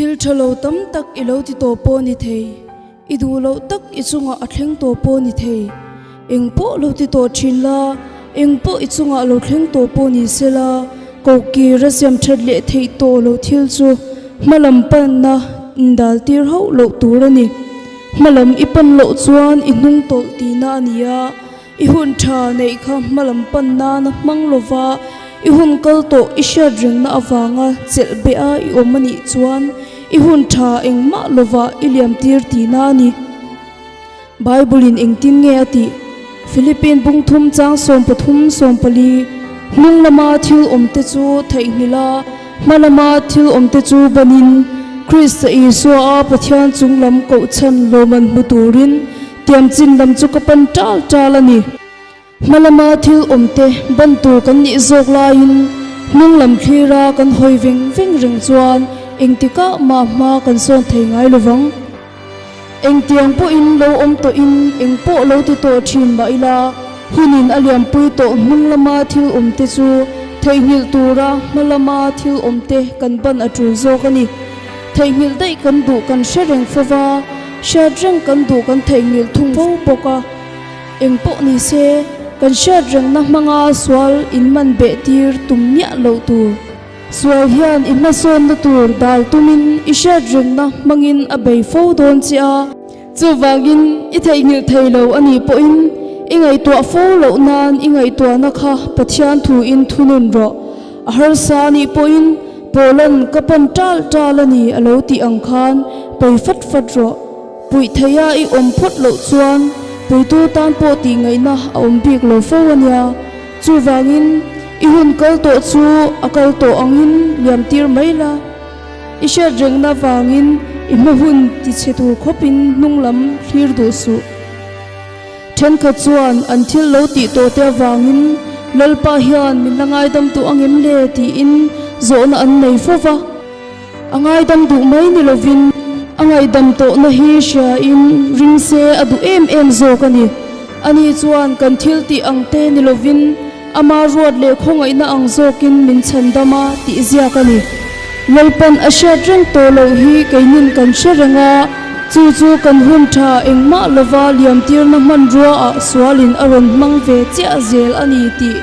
Thil tha lo tam tak i lo ti tawh pawh ni thei, i duh loh tak i chungah a thleng tawh pawh ni thei. Eng pawh lo ti tawh thin la, eng pawh i chungah lo thleng tawh pawh ni se la, kohkir a siam that leh theih tawh lo thil chu hmalam panna indal tir hauh loh tur a ni. Hmalam i pan loh chuan i hnung tawlh tihna a ni a, i hun tha neih kha hmalam pan nana hmang lova i hun kal tawh i hriat rengna avanga chelh beh a i awm a nih chuan i hun tha engmah lova i liam tir tihna a ni. Bible-in engtin nge a tih? Philippine bungthum chang 13 14 Hnung lama thil awmte chu theihnghilh a, hma lama thil awmte chu banin, Krista Isua a Pathian chung lam kohchhan lawman hmu turin tiamchin lam chu ka pan tal tal a ni. Hma lama thil awmte ban tur kan nih zawk laiin hnung lam thlira kan hawi veng veng reng chuan engtikah mah hma kan sawn thei ngai lovang. Engtiang pawhin lo awm tawhin eng pawh lo ti tawh thin mah ila, hunin a liampui tawh hnung lama thil awmte chu theihnghilh tura hma lama thil awmte kan ban a tul zawk a ni. Theihnghilh daih kan duh kan hre reng fo va, hriat reng kan duh kan theihnghilh thung fo bawk a. Eng pawh ni se, kan hriat rengna hmanga sual inman beh tir tum miah loh tur. Sual hian i hmasawnna tur dal tumin i hriat rengna hmangin a bei fo dawn che a. Chuvangin i theihnghilh thei lo a nih pawhin i ngaihtuah fo loh nan i ngaihtuahna kha Pathian thuin thunun rawh. A harsa a nih pawhin Paula'n ka pan tal tal a ni a lo tih ang khan pei fat fat rawh. Puih theia i awm phawt loh chuan puitu tan pawh tih ngaihna a awm bik lo fo a nia. Chuvangin i hun kal tawh chu a kal tawh angin liam tir mai la. I hriat rengna vangin i hma hun ti chhe tur khawpin hnung lam thlir duh suh. Thenkhat chuan an thil lo tih tawh te avangin Lalpa hian min la ngaidam duh angem le tiin zawhna an nei fo va. A ngaidam duh mai ni lovin a ngaihdam tawhna hi hriain ring se a duh em em zawk a ni. Ani chuan kan thil tih ang te ni lovin ama ruat leh khawngaihna ang zawkin min chhandam a tih ziak a ni. Lalpan a hriat reng tawh loh hi keinin kan hre reng a, chu chu kan hun tha engmah lova liamtirna hmanrua ah sualin a rawn hmang ve chiah zel a ni tih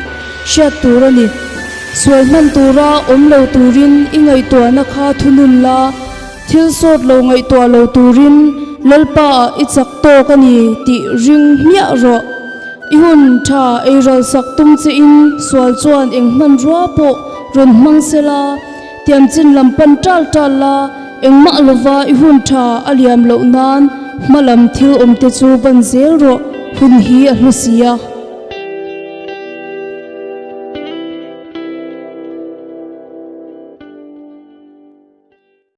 hriat tur a ni. Sual hman tura awm lo turin i ngaihtuahna kha thunun la, thil sawt lo ngaihtuah lo turin Lalpa ah i chak tawk a ni tih ring hmiah rawh. I hun tha eiral sak tum che in sual chuan eng hmanrua pawh rawn hmang se la, tiamchin lam pan tal tal la, engmah lova i hun tha a liam loh nan hma lam thil awmte chu ban zel rawh, hun hi a hlu si a.